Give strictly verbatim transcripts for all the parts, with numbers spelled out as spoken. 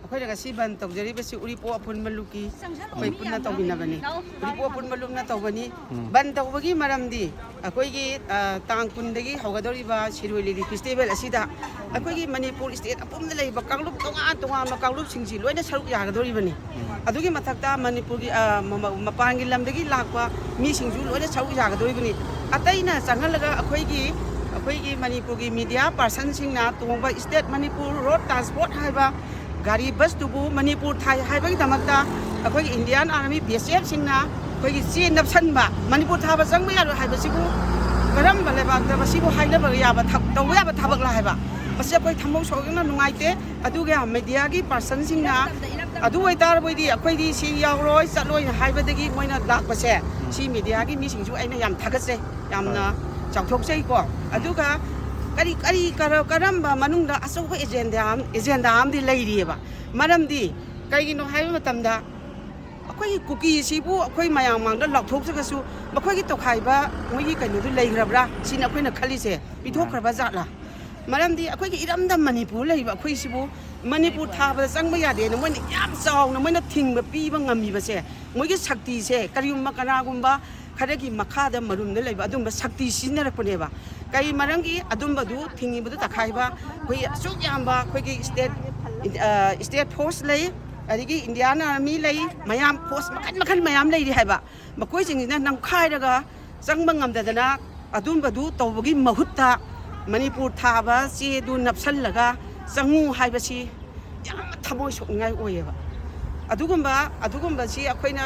ꯑꯩꯈꯣꯏꯅ ꯉꯁꯤ ꯕꯟ ꯇꯧꯖꯔꯤꯕꯁꯤ ꯎꯔꯤꯄꯣꯛ ꯑꯄꯨꯟꯕ ꯂꯨꯞꯀꯤ ꯑꯩꯈꯣꯏ ꯄꯨꯟꯅ ꯇꯧꯃꯤꯟꯅꯕꯅꯤ꯫ ꯎꯔꯤꯄꯣꯛ ꯑꯄꯨꯟꯕ ꯂꯨꯞꯅ ꯇꯧꯕꯅꯤ꯫ ꯕꯟ ꯇꯧꯕꯒꯤ ꯃꯔꯝꯗꯤ ꯑꯩꯈꯣꯏꯒꯤ, ꯑ, ꯇꯥꯡ ꯀꯨꯟꯗꯒꯤ ꯍꯧꯒꯗꯧꯔꯤꯕ ꯁꯤꯔꯣꯏ ꯂꯤꯂꯤ ꯐꯦꯁꯇꯤꯚꯦꯜ ꯑꯁꯤꯗ ꯑꯩꯈꯣꯏꯒꯤ ꯃꯅꯤꯄꯨꯔ ꯁ꯭ꯇꯦꯠ ꯑꯄꯨꯝꯗ ꯂꯩꯔꯤꯕ ꯀꯥꯡꯂꯨꯞ ꯇꯣꯉꯥꯟ ꯇꯣꯉꯥꯟꯕ ꯀꯥꯡꯂꯨꯞꯁꯤꯡꯁꯤ ꯂꯣꯏꯅ ꯁꯔꯨꯛ ꯌꯥꯒꯗꯧꯔꯤꯕꯅꯤ꯫ ꯑꯗꯨꯒꯤ ꯃꯊꯛꯇ ꯃꯅꯤꯄꯨꯔꯒꯤ, ꯑ, ꯃ-, ꯃ-, ꯃꯄꯥꯟꯒꯤ ꯂꯝꯗꯒꯤ ꯂꯥꯛꯄ ꯃꯤꯁꯤꯡꯁꯨ ꯂꯣꯏꯅ ꯁꯔꯨꯛ ꯌꯥꯒꯗꯧꯔꯤꯕꯅꯤ꯫ ꯑꯇꯩꯅ ꯆꯪꯍꯜꯂꯒ ꯑꯩꯈꯣꯏꯒꯤ, ꯑꯩꯈꯣꯏꯒꯤ ꯃꯅꯤꯄꯨꯔꯒꯤ ꯃꯤꯗꯤꯌꯥ ꯄꯥꯔꯁꯟꯁꯤꯡꯅ ꯇꯣꯡꯕ ꯁ꯭ꯇꯦꯠ ꯃꯅꯤꯄꯨꯔ ꯔꯣꯗ ꯇ꯭ꯔꯥꯟꯁꯄꯣꯔꯠ ꯍꯥꯏꯕ ꯒꯥꯔꯤ ꯕꯁꯇꯨꯕꯨ ꯃꯅꯤꯄꯨꯔ ꯊꯥꯏ ꯍꯥꯏꯕꯒꯤꯗꯃꯛꯇ ꯑꯩꯈꯣꯏꯒꯤ ꯏꯟꯗꯤꯌꯥꯟ ꯑꯥꯔꯃꯤ ꯕꯤ ꯑꯦꯁ ꯑꯦꯐꯁꯤꯡꯅ ꯑꯩꯈꯣꯏꯒꯤ ꯆꯦ ꯅꯞꯁꯟꯕ, ꯃꯅꯤꯄꯨꯔ ꯊꯥꯕ ꯆꯪꯕ ꯌꯥꯔꯣꯏ ꯍꯥꯏꯕꯁꯤꯕꯨ ꯀꯔꯝꯕ ꯂꯩꯕꯥꯛꯇ ꯃꯁꯤꯕꯨ ꯍꯥꯏꯅꯕ ꯌꯥꯕ ꯊ-, ꯇꯧꯕ ꯌꯥꯕ ꯊꯕꯛꯂ ꯍꯥꯏꯕ, ꯃꯁꯤ ꯑꯩꯈꯣꯏ ꯊꯃꯣꯏ ꯁꯣꯛꯅ ꯅꯨꯡꯉꯥꯏꯇꯦ꯫ ꯑꯗꯨꯒ ꯃꯦꯗꯤꯌꯥꯒꯤ ꯄꯥꯔꯁꯟꯁꯤꯡꯅ ꯑꯗꯨ ꯑꯣꯏꯇꯥꯔꯕꯗꯤ ꯑꯩꯈꯣꯏꯗꯤ ꯁꯤ ꯌꯥꯎꯔꯣꯏ, ꯆꯠꯂꯣꯏ ꯍꯥꯏꯕꯗꯒꯤ ꯃꯣꯏꯅ ꯂꯥꯛꯄꯁꯦ, ꯁꯤ ꯃꯦꯗꯤꯌꯥꯒꯤ ꯃꯤꯁꯤꯡꯁꯨ ꯑꯩꯅ ꯌꯥꯝ ꯊꯥꯒꯠꯆꯩ, ꯌꯥꯝꯅ ꯆꯥꯎꯊꯣꯛꯆꯩꯀꯣ꯫ ꯑꯗꯨꯒ ꯀꯔꯤ, ꯀꯔꯤ, ꯀꯔ-, ꯀꯔꯝꯕ ꯃꯅꯨꯡꯗ ꯑꯆꯧꯕ ꯑꯦꯖꯦꯟꯗꯥ ꯑꯃ, ꯑꯦꯖꯦꯟꯗꯥ ꯑꯃꯗꯤ ꯂꯩꯔꯤꯑꯕ꯫ ꯃꯔꯝꯗꯤ ꯀꯩꯒꯤꯅꯣ ꯍꯥꯏꯕ ꯃꯇꯝꯗ ꯑꯩꯈꯣꯏꯒꯤ ꯀꯨꯀꯤꯁꯤꯕꯨ ꯑꯩꯈꯣꯏ ꯃꯌꯥꯝ ꯃꯥꯡꯗ ꯂꯥꯎꯊꯣꯛꯆ꯭ꯔꯒꯁꯨ ꯃꯈꯣꯏꯒꯤ ꯇꯣꯈꯥꯏꯕ ꯃꯣꯏꯒꯤ ꯀꯩꯅꯣꯗꯨ ꯂꯩꯈ꯭ꯔꯕ꯭ꯔꯥ ꯁꯤꯅꯤ ꯑꯩꯈꯣꯏꯅ ꯈꯜꯂꯤꯁꯦ, ꯄꯤꯊꯣꯛꯈ꯭ꯔꯕ ꯖꯥꯠꯂꯥ? ꯃꯔꯝꯗꯤ ꯑꯩꯈꯣꯏꯒꯤ ꯏꯔꯝꯗꯝ ꯃꯅꯤꯄꯨꯔ ꯂꯩꯔꯤꯕ ꯑꯩꯈꯣꯏꯁꯤꯕꯨ ꯃꯅꯤꯄꯨꯔ ꯊꯥꯕꯗ ꯆꯪꯕ ꯌꯥꯗꯦꯅ ꯃꯣꯏꯅ ꯌꯥꯝ ꯆꯥꯎꯅ ꯃꯣꯏꯅ ꯊꯤꯡꯕ ꯄꯤꯕ ꯉꯝꯃꯤꯕꯁꯦ, ꯃꯣꯏꯒꯤ ꯁꯛꯇꯤꯁꯦ ꯀꯔꯤꯒꯨꯝꯕ ꯀꯅꯥꯒꯨꯝꯕ ꯈꯔꯒꯤ ꯃꯈꯥꯗ ꯃꯔꯨꯝꯗ ꯂꯩꯕ ꯑꯗꯨꯝꯕ ꯁꯛꯇꯤ ꯁꯤꯖꯤꯟꯅꯔꯛꯄꯅꯦꯕ꯫ ꯀꯔꯤ ꯃꯔꯝꯒꯤ ꯑꯗꯨꯝꯕꯗꯨ ꯊꯤꯡꯉꯤꯕꯗꯨ ꯇꯈꯥꯏꯕ ꯑꯩꯈꯣꯏ ꯑꯁꯨꯛ ꯌꯥꯝꯕ ꯑꯩꯈꯣꯏꯒꯤ ꯁ꯭ꯇꯦꯠ, ꯑ, ꯁ꯭ꯇꯦꯠ ꯐꯣꯔꯁ ꯂꯩ, ꯑꯗꯒꯤ ꯏꯟꯗꯤꯌꯥꯟ ꯑꯥꯔꯃꯤ ꯂꯩ, ꯃꯌꯥꯝ ꯐꯣꯔꯁ ꯃꯈꯜ ꯃꯈꯜ ꯃꯌꯥꯝ ꯂꯩꯔꯤ ꯍꯥꯏꯕ꯫ ꯃꯈꯣꯏꯁꯤꯡꯁꯤꯅ ꯅꯝꯈꯥꯏꯔꯒ ꯆꯪꯕ ꯉꯝꯗꯗꯅ ꯑꯗꯨꯝꯕꯗꯨ ꯇꯧꯕꯒꯤ ꯃꯍꯨꯠꯇ ꯃꯅꯤꯄꯨꯔ ꯊꯥꯕ ꯆꯦꯗꯨ ꯅꯞꯁꯜꯂꯒ ꯆꯪꯉꯨ ꯍꯥꯏꯕꯁꯤ ꯌꯥꯝꯅ ꯊꯃꯣꯏ ꯁꯣꯛꯅꯤꯡꯉꯥꯏ ꯑꯣꯏꯌꯦꯕ꯫ ꯑꯗꯨꯒꯨꯝꯕ, ꯑꯗꯨꯒꯨꯝꯕꯁꯤ ꯑꯩꯈꯣꯏꯅ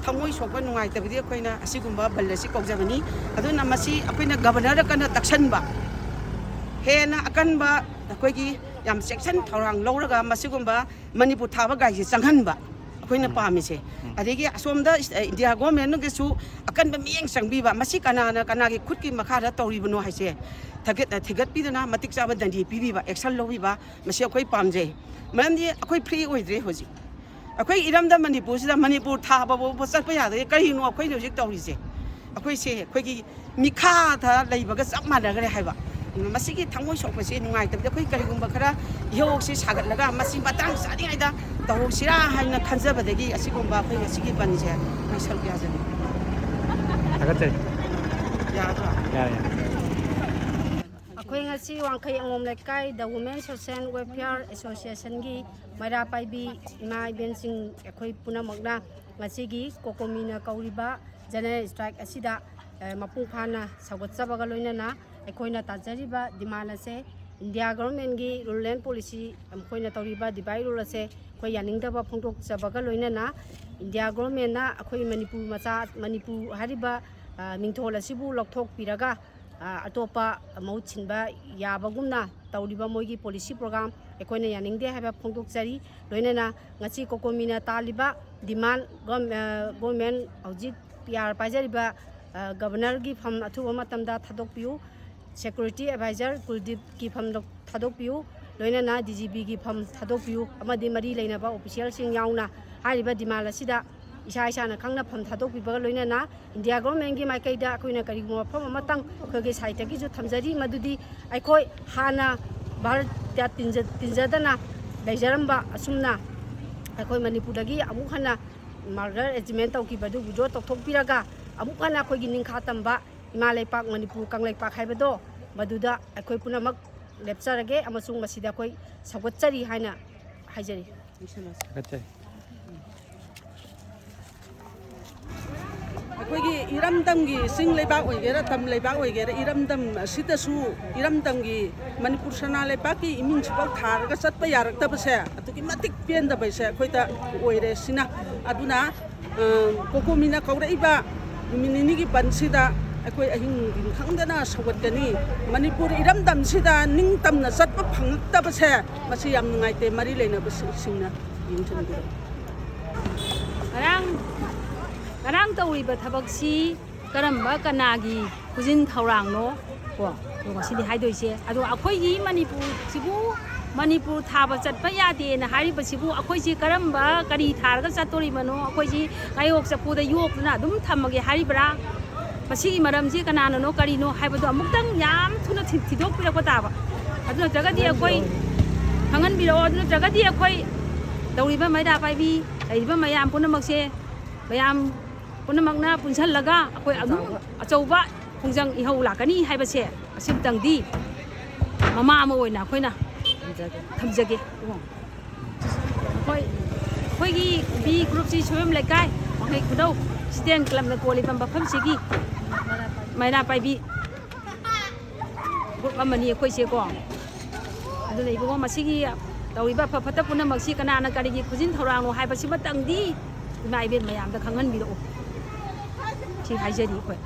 ꯊꯃꯣꯏ ꯁꯣꯛꯄ ꯅꯨꯡꯉꯥꯏꯇꯕꯗꯤ ꯑꯩꯈꯣꯏꯅ ꯑꯁꯤꯒꯨꯝꯕ ꯕꯟ ꯑꯁꯤ ꯀꯧꯖꯕꯅꯤ꯫ ꯑꯗꯨꯅ ꯃꯁꯤ ꯑꯩꯈꯣꯏꯅ ꯒꯕꯔꯅꯔꯗ ꯀꯟꯅ ꯇꯛꯁꯟꯕ, ꯍꯦꯟꯅ ꯑꯀꯟꯕ ꯑꯩꯈꯣꯏꯒꯤ ꯌꯥꯝ ꯆꯦꯛꯁꯤꯟ ꯊꯧꯔꯥꯡ ꯂꯧꯔꯒ ꯃꯁꯤꯒꯨꯝꯕ ꯃꯅꯤꯄꯨꯔ ꯊꯥꯕ ꯒꯥꯔꯤꯁꯦ ꯆꯪꯍꯟꯕ ꯑꯩꯈꯣꯏꯅ ꯄꯥꯝꯃꯤꯁꯦ꯫ ꯑꯗꯒꯤ ꯑꯁꯣꯝꯗ ꯏꯁ-, ꯏꯟꯗꯤꯌꯥ ꯒꯣꯔꯃꯦꯟꯒꯤꯁꯨ ꯑꯀꯟꯕ ꯃꯤꯠꯌꯦꯡ ꯆꯪꯕꯤꯕ, ꯃꯁꯤ ꯀꯅꯥꯅ ꯀꯅꯥꯒꯤ ꯈꯨꯠꯀꯤ ꯃꯈꯥꯗ ꯇꯧꯔꯤꯕꯅꯣ ꯍꯥꯏꯁꯦ ꯊꯥꯒꯠ-, ꯊꯤꯒꯠꯄꯤꯗꯅ ꯃꯇꯤꯛ ꯆꯥꯕ ꯗꯟꯗꯤ ꯄꯤꯕꯤꯕ, ꯑꯦꯛꯁꯟ ꯂꯧꯕꯤꯕ, ꯃꯁꯤ ꯑꯩꯈꯣꯏ ꯄꯥꯝꯖꯩ꯫ ꯃꯔꯝꯗꯤ ꯑꯩꯈꯣꯏ ꯐ꯭ꯔꯤ ꯑꯣꯏꯗ꯭ꯔꯦ ꯍꯧꯖꯤꯛ꯫ ꯑꯩꯈꯣꯏ ꯏꯔꯝꯗꯝ ꯃꯅꯤꯄꯨꯔꯁꯤꯗ ꯃꯅꯤꯄꯨꯔ ꯊꯥꯕ ꯐꯥꯎꯕ ꯆꯠꯄ ꯌꯥꯗ꯭ꯔꯦ꯫ ꯀꯔꯤꯅꯣ ꯑꯩꯈꯣꯏꯅ ꯍꯧꯖꯤꯛ ꯇꯧꯔꯤꯁꯦ? ꯑꯩꯈꯣꯏꯁꯦ ꯑꯩꯈꯣꯏꯒꯤ ꯃꯤꯈꯥꯗ ꯂꯩꯕꯒ ꯆꯞ ꯃꯥꯟꯅꯈ꯭ꯔꯦ ꯍꯥꯏꯕ꯫ ꯃꯁꯤꯒꯤ ꯊꯃꯣꯏ ꯁꯣꯛꯄꯁꯤ ꯅꯨꯡꯉꯥꯏꯇꯕꯗ ꯑꯩꯈꯣꯏ ꯀꯔꯤꯒꯨꯝꯕ ꯈꯔ ꯏꯍꯧꯁꯤ ꯁꯥꯒꯠꯂꯒ ꯃꯁꯤ ꯃꯇꯥꯡ ꯆꯥꯔꯤꯉꯩꯗ ꯇꯧꯍꯧꯁꯤꯔꯥ ꯍꯥꯏꯅ ꯈꯟꯖꯕꯗꯒꯤ ꯑꯁꯤꯒꯨꯝꯕ ꯑꯩꯈꯣꯏ ꯉꯁꯤꯒꯤ ꯕꯟꯁꯦ ꯑꯩꯈꯣꯏ ꯁꯔꯨꯛ ꯌꯥꯖꯅꯤꯡꯉꯤ꯫ ꯊꯥꯒꯠꯆꯔꯤ꯫ ꯌꯥꯔꯗ꯭ꯔꯥ? ꯌꯥꯔꯦ, ꯌꯥꯔꯦ꯫ ꯑꯩꯈꯣꯏ ꯉꯁꯤ ꯋꯥꯡꯈꯩ ꯑꯉꯣꯝ ꯂꯩꯀꯥꯏ ꯗ ꯋꯨꯃꯦꯟ ꯁꯣꯁꯦꯜ ꯋꯦꯜꯐꯤꯌꯥꯔ ꯑꯦꯁꯣꯁꯤꯌꯦꯁꯟꯒꯤ ꯃꯩꯔꯥ ꯄꯥꯏꯕꯤ ꯏꯃꯥ ꯏꯕꯦꯟꯁꯤꯡ ꯑꯩꯈꯣꯏ ꯄꯨꯝꯅꯃꯛꯅ ꯉꯁꯤꯒꯤ ꯀꯣꯀꯣꯃꯤꯅ ꯀꯧꯔꯤꯕ ꯖꯦꯅꯔꯦꯜ ꯏꯁꯇ꯭ꯔꯥꯏꯛ ꯑꯁꯤꯗ ꯑ, ꯃꯄꯨꯡ ꯐꯥꯅ ꯁꯧꯒꯠꯆꯕꯒ ꯂꯣꯏꯅꯅ ꯑꯩꯈꯣꯏꯅ ꯇꯥꯖꯔꯤꯕ ꯗꯤꯃꯥꯟ ꯑꯁꯦ ꯏꯟꯗꯤꯌꯥ ꯒꯣꯔꯃꯦꯟꯒꯤ ꯔꯨꯜ ꯑꯦꯟ ꯄꯣꯂꯤꯁꯤ, ꯃꯈꯣꯏꯅ ꯇꯧꯔꯤꯕ ꯗꯤꯚꯥꯏꯠ ꯔꯨꯜ ꯑꯁꯦ ꯑꯩꯈꯣꯏ ꯌꯥꯅꯤꯡꯗꯕ ꯐꯣꯡꯗꯣꯛꯆꯕꯒ ꯂꯣꯏꯅꯅ ꯏꯟꯗꯤꯌꯥ ꯒꯣꯔꯃꯦꯟꯅ ꯑꯩꯈꯣꯏ ꯃꯅꯤꯄꯨꯔ ꯃꯆꯥ, ꯃꯅꯤꯄꯨꯔ ꯍꯥꯏꯔꯤꯕ ꯑ, ꯃꯤꯡꯊꯣꯜ ꯑꯁꯤꯕꯨ ꯂꯧꯊꯣꯛꯄꯤꯔꯒ ꯑ, ꯑꯇꯣꯞꯄ ꯃꯍꯨꯠ ꯁꯤꯟꯕ ꯌꯥꯕꯒꯨꯝꯅ ꯇꯧꯔꯤꯕ ꯃꯣꯏꯒꯤ ꯄꯣꯂꯤꯁꯤ ꯄ꯭ꯔꯣꯒ꯭ꯔꯥꯝ ꯑꯩꯈꯣꯏꯅ ꯌꯥꯅꯤꯡꯗꯦ ꯍꯥꯏꯕ ꯐꯣꯡꯗꯣꯛꯆꯔꯤ꯫ ꯂꯣꯏꯅꯅ ꯉꯁꯤ ꯀꯣꯀꯣꯃꯤꯅ ꯇꯥꯜꯂꯤꯕ ꯗꯤꯃꯥꯟ ꯒꯣꯔꯃꯦꯟ ꯍꯧꯖꯤꯛ ꯄꯤ ꯑꯥꯔ ꯄꯥꯏꯖꯔꯤꯕ ꯑ, ꯒꯕꯔꯅꯔꯒꯤ ꯐꯝ ꯑꯊꯨꯕ ꯃꯇꯝꯗ ꯊꯥꯗꯣꯛꯄꯤꯌꯨ, ꯁꯦꯀ꯭ꯌꯨꯔꯤꯇꯤ ꯑꯦꯗꯚꯥꯏꯖꯔ ꯀꯨꯜꯗꯤꯞꯀꯤ ꯐꯝ ꯊꯥꯗꯣꯛꯄꯤꯌꯨ, ꯂꯣꯏꯅꯅ ꯗꯤ ꯖꯤ ꯄꯤꯒꯤ ꯐꯝ ꯊꯥꯗꯣꯛꯄꯤꯌꯨ ꯑꯃꯗꯤ ꯃꯔꯤ ꯂꯩꯅꯕ ꯑꯣꯐꯤꯁꯤꯌꯦꯜꯁꯤꯡ ꯌꯥꯎꯅ ꯍꯥꯏꯔꯤꯕ ꯗꯤꯃꯥꯟ ꯑꯁꯤꯗ ꯏꯁꯥ ꯏꯁꯥꯅ ꯈꯪꯅ ꯐꯝ ꯊꯥꯗꯣꯛꯄꯤꯕꯒ ꯂꯣꯏꯅꯅ ꯏꯟꯗꯤꯌꯥ ꯒꯣꯔꯃꯦꯟꯒꯤ ꯃꯥꯏꯀꯩꯗ ꯑꯩꯈꯣꯏꯅ ꯀꯔꯤꯒꯨꯝꯕ ꯃꯐꯝ ꯑꯃꯇꯪ ꯑꯩꯈꯣꯏꯒꯤ ꯁꯥꯏꯠꯇꯒꯤꯁꯨ ꯊꯝꯖꯔꯤ, ꯃꯗꯨꯗꯤ ꯑꯩꯈꯣꯏ ꯍꯥꯟꯅ ꯚꯥꯔꯠꯇ ꯇꯤꯟꯖ-, ꯇꯤꯟꯖꯗꯅ ꯂꯩꯖꯔꯝꯕ ꯑꯁꯨꯝꯅ ꯑꯩꯈꯣꯏ ꯃꯅꯤꯄꯨꯔꯗꯒꯤ ꯑꯃꯨꯛ ꯍꯟꯅ ꯃꯔꯗꯔ ꯑꯦꯖꯤꯃꯦꯟ ꯇꯧꯈꯤꯕꯗꯨ ꯋꯤꯗ꯭ꯔꯣ ꯇꯧꯊꯣꯛꯄꯤꯔꯒ ꯑꯃꯨꯛ ꯍꯟꯅ ꯑꯩꯈꯣꯏꯒꯤ ꯅꯤꯡꯈꯥ ꯇꯝꯕ ꯏꯃꯥ ꯂꯩꯄꯥꯛ ꯃꯅꯤꯄꯨꯔ ꯀꯪꯂꯩꯄꯥꯛ ꯍꯥꯏꯕꯗꯣ ꯃꯗꯨꯗ ꯑꯩꯈꯣꯏ ꯄꯨꯝꯅꯃꯛ ꯂꯦꯞꯆꯔꯒꯦ ꯑꯃꯁꯨꯡ ꯃꯁꯤꯗ ꯑꯩꯈꯣꯏ ꯁꯧꯒꯠꯆꯔꯤ ꯍꯥꯏꯅ ꯍꯥꯏꯖꯔꯤ꯫ ꯊꯥꯒꯠꯆꯔꯤ꯫ ꯑꯩꯈꯣꯏꯒꯤ ꯏꯔꯝꯗꯝꯒꯤ ꯆꯤꯡ ꯂꯩꯕꯥꯛ ꯑꯣꯏꯒꯦꯔꯥ ꯇꯝ ꯂꯩꯕꯥꯛ ꯑꯣꯏꯒꯦꯔꯥ ꯏꯔꯝꯗꯝ ꯑꯁꯤꯗꯁꯨ ꯏꯔꯝꯗꯝꯒꯤ ꯃꯅꯤꯄꯨꯔ ꯁꯅꯥ ꯂꯩꯕꯥꯛꯀꯤ ꯏꯃꯤꯡꯁꯤꯐꯥꯎ ꯊꯥꯔꯒ ꯆꯠꯄ ꯌꯥꯔꯛꯇꯕꯁꯦ ꯑꯗꯨꯛꯀꯤ ꯃꯇꯤꯛ ꯄꯦꯟꯗꯕꯁꯦ ꯑꯩꯈꯣꯏꯗ ꯑꯣꯏꯔꯦ꯫ ꯁꯤꯅ ꯑꯗꯨꯅ ꯀꯣꯀꯣꯃꯤꯅ ꯀꯧꯔꯛꯏꯕ ꯅꯨꯃꯤꯠ ꯅꯤꯅꯤꯒꯤ ꯕꯟꯁꯤꯗ ꯑꯩꯈꯣꯏ ꯑꯍꯤꯡ ꯅꯨꯡꯊꯤꯟ ꯈꯪꯗꯅ ꯁꯧꯒꯠꯀꯅꯤ꯫ ꯃꯅꯤꯄꯨꯔ ꯏꯔꯝꯗꯝꯁꯤꯗ ꯅꯤꯡꯇꯝꯅ ꯆꯠꯄ ꯐꯪꯉꯛꯇꯕꯁꯦ ꯃꯁꯤ ꯌꯥꯝ ꯅꯨꯡꯉꯥꯏꯇꯦ꯫ ꯃꯔꯤ ꯂꯩꯅꯕꯁꯤꯡꯅ ꯌꯦꯡꯁꯤꯟꯕꯤꯔꯣ꯫ ꯉꯔꯥꯡ ꯉꯔꯥꯡ ꯇꯧꯔꯤꯕ ꯊꯕꯛꯁꯤ ꯀꯔꯝꯕ ꯀꯅꯥꯒꯤ ꯈꯨꯖꯤꯟ ꯊꯧꯔꯥꯡꯅꯣ ꯀꯣ? ꯑꯗꯣ ꯉꯁꯤꯗꯤ ꯍꯥꯏꯗꯣꯏꯁꯦ꯫ ꯑꯗꯣ ꯑꯩꯈꯣꯏꯒꯤ ꯃꯅꯤꯄꯨꯔꯁꯤꯕꯨ, ꯃꯅꯤꯄꯨꯔ ꯊꯥꯕ ꯆꯠꯄ ꯌꯥꯗꯦꯅ ꯍꯥꯏꯔꯤꯕꯁꯤꯕꯨ ꯑꯩꯈꯣꯏꯁꯤ ꯀꯔꯝꯕ, ꯀꯔꯤ ꯊꯥꯔꯒ ꯆꯠꯇꯣꯔꯤꯕꯅꯣ? ꯑꯩꯈꯣꯏꯁꯤ ꯉꯥꯌꯣꯛ ꯆꯐꯨꯗ ꯌꯣꯛꯇꯨꯅ ꯑꯗꯨꯝ ꯊꯝꯃꯒꯦ ꯍꯥꯏꯔꯤꯕ꯭ꯔꯥ? ꯃꯁꯤꯒꯤ ꯃꯔꯝꯁꯤ ꯀꯅꯥꯅꯅꯣ, ꯀꯔꯤꯅꯣ ꯍꯥꯏꯕꯗꯣ ꯑꯃꯨꯛꯇꯪ ꯌꯥꯝ ꯊꯨꯅ ꯊꯤ- ꯊꯤꯗꯣꯛꯄꯤꯔꯛꯄ ꯇꯥꯕ꯫ ꯑꯗꯨ ꯅꯠꯇ꯭ꯔꯒꯗꯤ ꯑꯩꯈꯣꯏ ꯈꯪꯍꯟꯕꯤꯔꯛꯑꯣ꯫ ꯑꯗꯨ ꯅꯠꯇ꯭ꯔꯒꯗꯤ ꯑꯩꯈꯣꯏ ꯇꯧꯔꯤꯕ ꯃꯩꯔꯥ ꯄꯥꯏꯕꯤ ꯂꯩꯔꯤꯕ ꯃꯌꯥꯝ ꯄꯨꯝꯅꯃꯛꯁꯦ, ꯃꯌꯥꯝ ꯄꯨꯝꯅꯃꯛꯅ ꯄꯨꯟꯁꯤꯜꯂꯒ ꯑꯩꯈꯣꯏ ꯑꯗꯨꯝ ꯑꯆꯧꯕ ꯈꯣꯡꯖꯪ ꯏꯍꯧ ꯂꯥꯛꯀꯅꯤ ꯍꯥꯏꯕꯁꯦ ꯑꯁꯤꯝꯇꯪꯗꯤ ꯃꯃꯥ ꯑꯃ ꯑꯣꯏꯅ ꯑꯩꯈꯣꯏꯅ ꯊꯝꯖꯒꯦ꯫ ꯑꯩꯈꯣꯏ, ꯑꯩꯈꯣꯏꯒꯤ ꯕꯤ ꯒ꯭ꯔꯨꯞꯁꯤ ꯁꯣꯏꯕꯝ ꯂꯩꯀꯥꯏ, ꯋꯥꯡꯈꯩ ꯈꯨꯅꯧ ꯁꯤꯇꯦꯟ ꯀ꯭ꯂꯕꯅ ꯀꯣꯜꯂꯤꯕ ꯃꯐꯝꯁꯤꯒꯤ ꯃꯩꯔꯥ ꯄꯥꯏꯕꯤ ꯒ꯭ꯔꯨꯞ ꯑꯃꯅꯤ ꯑꯩꯈꯣꯏꯁꯦꯀꯣ꯫ ꯑꯗꯨꯅ ꯏꯕꯨꯡꯉꯣ, ꯃꯁꯤꯒꯤ ꯇꯧꯔꯤꯕ ꯑꯐ ꯐꯠꯇ ꯄꯨꯝꯅꯃꯛꯁꯤ ꯀꯅꯥꯅ ꯀꯔꯤꯒꯤ ꯈꯨꯖꯤꯟ ꯊꯧꯔꯥꯡꯅꯣ ꯍꯥꯏꯕꯁꯤꯃꯇꯪꯗꯤ ꯏꯃꯥ ꯏꯕꯦꯟ ꯃꯌꯥꯝꯗ ꯈꯪꯍꯟꯕꯤꯔꯛꯎ꯫ ꯁꯤ ꯍꯥꯏꯖꯔꯤ ꯑꯩꯈꯣꯏ꯫